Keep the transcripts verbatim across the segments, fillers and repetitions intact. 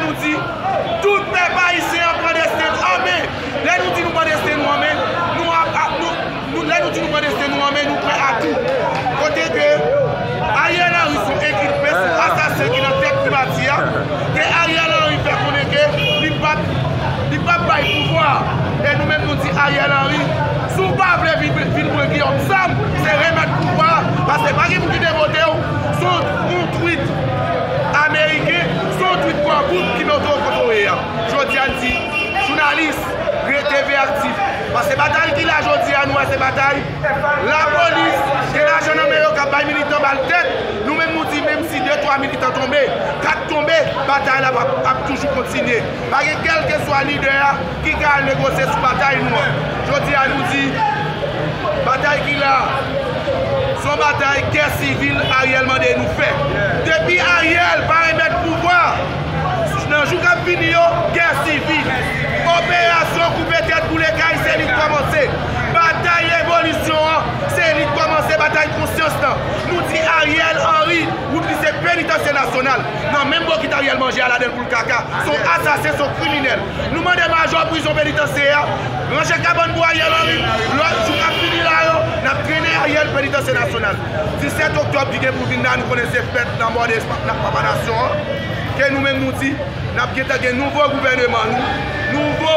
Nou di, tout pèp ayisyen an pran desten l an men. Lè nou di nou pran desten nou an men, nou ap, ap, nou, nou, lè nou di nou pran desten nou an men, nou prè a tou. Kote ke Ariel Henry se yon enkilpe, se yon asasen ki nan tèt primati a, ke Ariel Henry fè konnen ke li p ap, li p ap bay pouvwa. E nou menm nou di Ariel Henry, si w pa vle vin, vin pran Guillaume Sam, se remèt pouvwa a, paske pa gen moun ki te vote w, se yon, yon tweet ameriken, se yon tweet gwougout ki mete w kote w ye a. Jodi a n di, jounalis, rete veyaktif. Paske batay ki la jodi a, nou wè se batay lapolis, gen lajan nan men yo k ap bay militan bal tèt. Nou menm nou di, menm si de, twa militan tonbe, kat tonbe, batay la ap, ap toujou kontinye. Pa gen kèlkeswa lidè a ki ka al negosye sou batay nou an. Jodi a nou di, batay ki la, se yon batay gè sivil Ariel mande nou fè. Depi Ariel pa remèt pouvwa, nan jou k ap vini yo, gè sivil. Operasyon koupe tèt boule kay, se li k kòmanse. Batay revolisyon an, se li k kòmanse, batay konsyans lan. Nou di Ariel Henry, wout li se penitansye nasyonal. Nan menm bokit Ariel manje a ladan l boul kaka. Se yon asasen, se yon kriminèl. Nou mande majò prizon penitansye a, ranje kabann pou Ariel Henry. Lòt jou k ap vini la yo, n ap trennen Ariel penitansye nasyonal. Disèt oktòb ki gen pou vin la, nou konnen se fèt nan mò de papa nasyon an. Ke nou menm nou di, n ap gentan gen nouvo gouvèneman nou. Nouvo,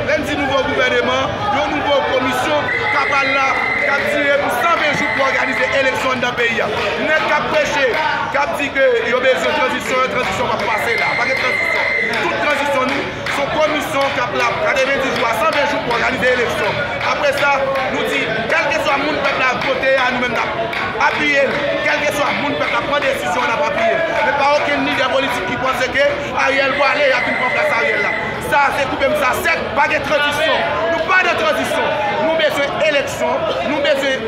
lè n di nouvo gouvèneman, yon nouvo komisyon k ap al la, k ap dire pou san ven jou pou òganize eleksyon anndan peyi a. Nèg k ap preche, k ap di ke yo bezwen tranzisyon, tranzisyon p ap pase la. Pa gen tranzisyon. Tout tranzisyon nou, se yon komisyon k ap la katrevenndis jou a san ven jou pou òganize eleksyon. Apre sa, nou di, kèlkeswa moun pèp la vote a, nou menm n ap apiye l. Kèlkeswa moun pèp la pran desizyon, n ap apiye l. Men pa okenn lidè politik ki panse ke Ariel pwale, y ap vin pran plas Ariel la. Sa, se koupe m sa sèk, pa gen tranzisyon. Nou pa nan tranzisyon. Nou bezwen eleksyon, nou bezwen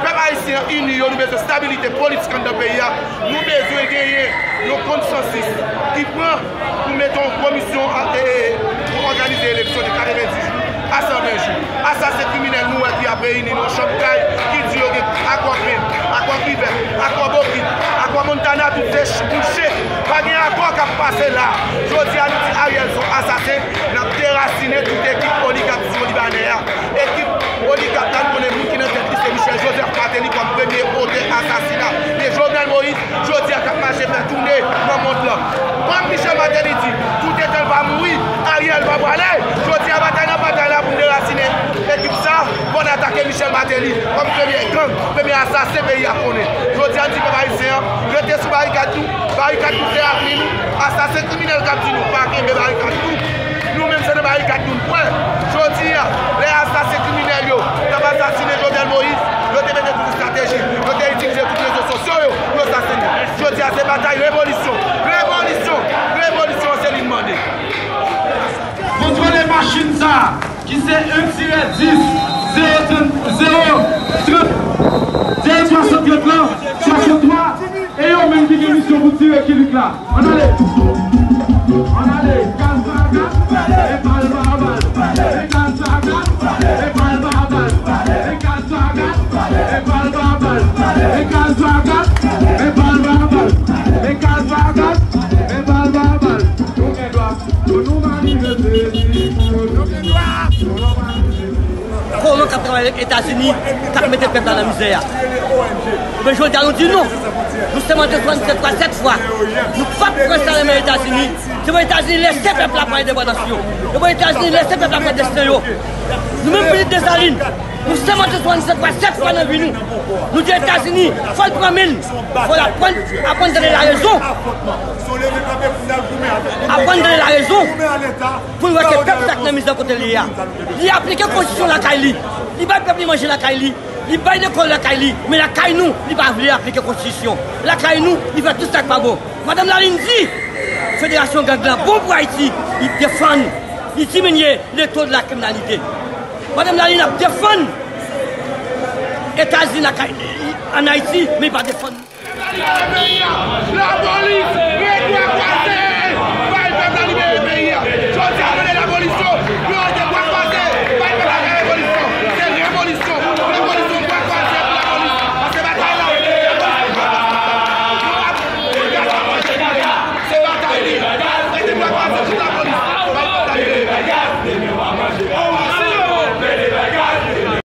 pèp ayisyen an ini yo, nou bezwen estabilite politik anndan peyi a. Nou bezwen genyen yon konsansis ki pran pou mete yon komisyon a, e, e, pou òganize eleksyon de katrevenndis jou a san ven jou. Asasen kriminèl nou wè ki ap reyini nan yon chanm kay, ki di yo gen akò pen, akò kivèt, akò bokit, akò Montana, tout se ch-, bouche. Pa gen akò k ap pase la. Jodi a nou di Ariel se yon asasen, n ap derasinen tout ekip oligak tizon libanè a. Ekip oligak la, nou konnen moun ki nan tèt li se Michel Joseph Martelly kòm premye otè asasina. E Jovenel Moïse, jodi a, k ap mache fè toune nan mond lan. Kòm Michel Martelly di, toutetan l pa mouri, Ariel pa prale. Jodi a, batay nan batay la pou n derasinen ekip sa, pou n atake Michel Martelly kòm premye gang, premye asasen peyi a konnen. Jodi a, n di pèp ayisyen an, rete sou barikad nou, barikad nou se avni nou, asasen kriminèl k ap di nou pa kenbe barikad nou. Nou menm se nan barikad nou n pran. Jodi a, lè asasen kriminèl yo t ap asasinen Jovenel Moïse, yo te mete tout estrateji, yo te itilize tout rezo sosyo yo pou yo asasinen. Jodi a, se batay revolisyon. Revolisyon! Revolisyon se li n mande. Kontwole machin sa a, ki se en tirè dis, zewo trant, zewo trant, zewo swasanntrant lan, swasanntwa, e yo menm ki gen misyon pou tire kilik la. Ann ale! Ann ale! Gaz pa gaz, e bal pa bal. E gaz pa gaz, e bal pa bal. E gaz pa gaz, e bal pa bal. E gaz pa gaz, e bal pa bal. E gaz pa gaz, e bal pa bal. Nou gen dwa pou nou manifeste, nou gen dwa pou nou manifeste. Kolon k ap travay avèk Etazini k ap mete pèp la nan mizè a. Men jodi a nou di non. Nou sèmante swasannsèt fwa sèt fwa. Nou p ap pran sa nan men Etazini. Se pou Etazini lese pèp la pran endepandans yo. Se pou Etazini lese pèp la pran desten yo. Nou menm pitit Desalin, nou sèmante swasannsèt fwa sèt fwa nan vi nou. Nou di Etazini, fò l pran men l. Fò l aprann, aprann tande larezon. Aprann tande larezon. Pou l wè ke pèp sa k nan mizè kote l ye a, li aplike konstitisyon lakay li. Li bay pèp li manje lakay li. Li bay lekòl lakay li. Men lakay nou, li pa vle aplike konstitisyon. Lakay nou, li fè tout sa k pa bon. Madanm Lalin di, federasyon gang la bon pou Ayiti. Li defann, li diminye le taux de la criminalité. Madanm Lalin ap defann Etazini lakay, ann Ayiti, men li pa defann. Lapolis,